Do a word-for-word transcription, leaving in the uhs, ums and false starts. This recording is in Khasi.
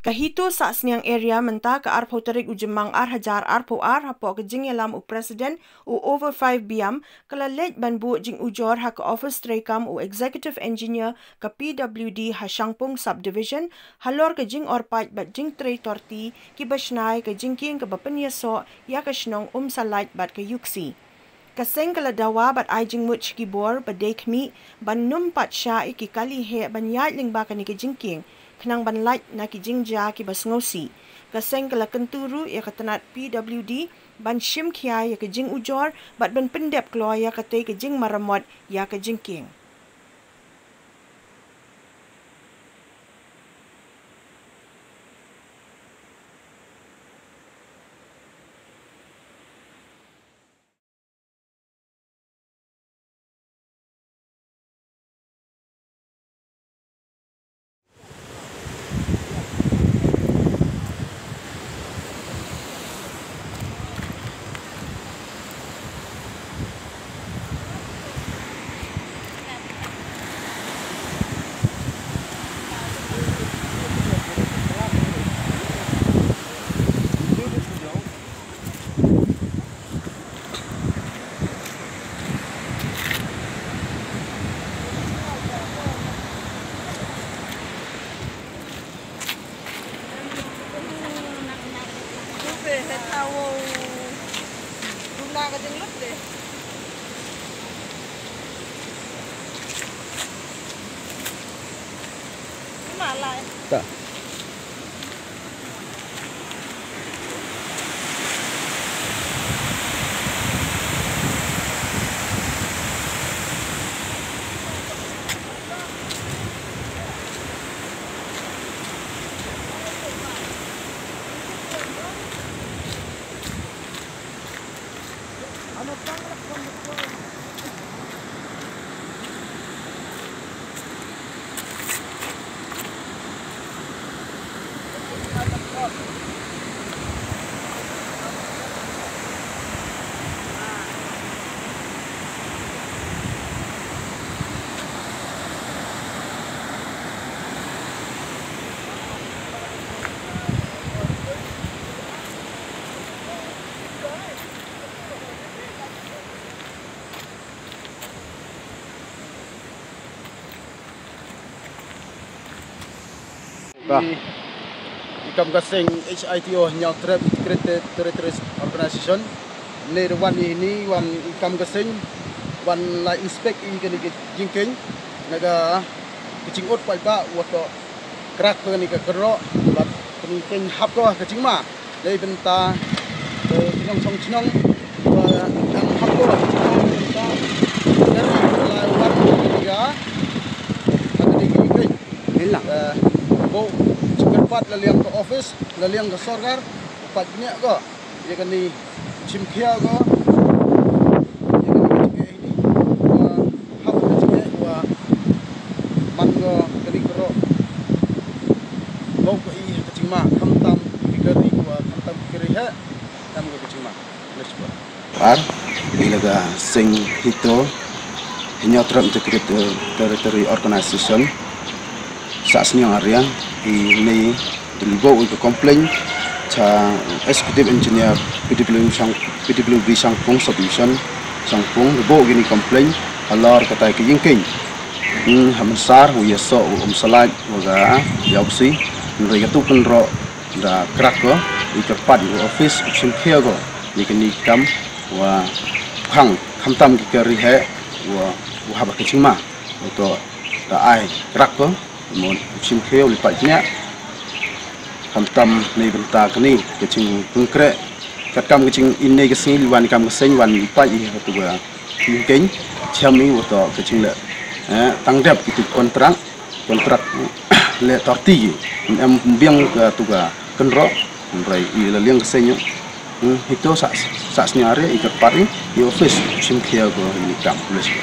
Ka HITO Sahsniang Area mynta ka arphew tarik u Jymmang ar hajar arphew ar hapoh ka jingïalam u President u Over five Biam ka la leit ban buh jingujor ha ka office treikam u Executive Engineer ka P W D ha Shangpung Subdivision halor ka jingorpait bad jingtrei torti kiba shna ïa ka jingkieng kaba pynïasoh ïa ka shnong Umsalait bad ka Iooksi. Ka seng ka la dawa bad ai jingmut sha ki bor ba dei khmih ban nym pat shah ïa ki kali heh ban ïaid lyngba kane ka jingkieng khnang ban lait na ki jingjia kiba sngewsih. Ka seng ka la kyntu ruh ïa ka tnat P W D ban shim khia ïa ka jingujor bad ban pyndep kloi ïa katei ka jingmaramot ïa ka jingkieng. Ta. Ba. I, i kam ka seng HITO Hynñiewtrep Integrated Territories Organization. Ne da wan i ni wan i kam ka seng wan la inspect i kani ka jingkeng na ka ka jingot paidbah wa toh krak kani ka kynroh bad kani keng hap ko ka jingma. Dei bynta, eh, chnong song chnong, ba dang hap ko, bynta, dari la wan ka, ha ka dei ka keng. Hei lang. Eh, bo, kyrpad la liang ka office, la liang ka sorkar, pat nya ko, ïa kani, chim khia ko, ïa kani ka jingeh ini, wa, hap ka jingeh, wa, man ko, kani kynroh. Bok ka i ka jingma, khamtam ki kari wa khamtam ki kari heh, tam ka jingma. Let's go. Ar, i la ka seng HITO, Hynñiewtrep Integrated Territory Organization, Sahsniang Area, i ni deliver wi ka complaint, cha Executive Engineer P W Shang, P W B Shangpung Subdivision, Shangpung, deliver wi ni complaint, halor katai ka jingkeng. Hmm, ha Mynsar, u ïasoh, u Umsalait, wa ka Iooksi, hynrei katu kynroh da krak ko, i kyrpad ko office, u chim khia ko, ïa kani kam, wa khang, khamtam ki kari heh, wa, wa hap ka jingma, wa toh, da ai, krak ko, mo, u chim khia, u li pat nya, khamtam ne bynta kani, ka jingpynkhreh, katkam ka jing ine ka sngi, wan kam ka seng, wan li pat, i hatu ka, Ki keng, cham i wa toh ka jingleh. Eh, tang dep kitu kontrak, kontrak leh torti. Em biang ka tu ka kynroh, hynrei i la liang ka seng. Hmm, HITO Sah, Sahsniang Area i kyrpad i, i office, chim khia ko i ni kam, let's go.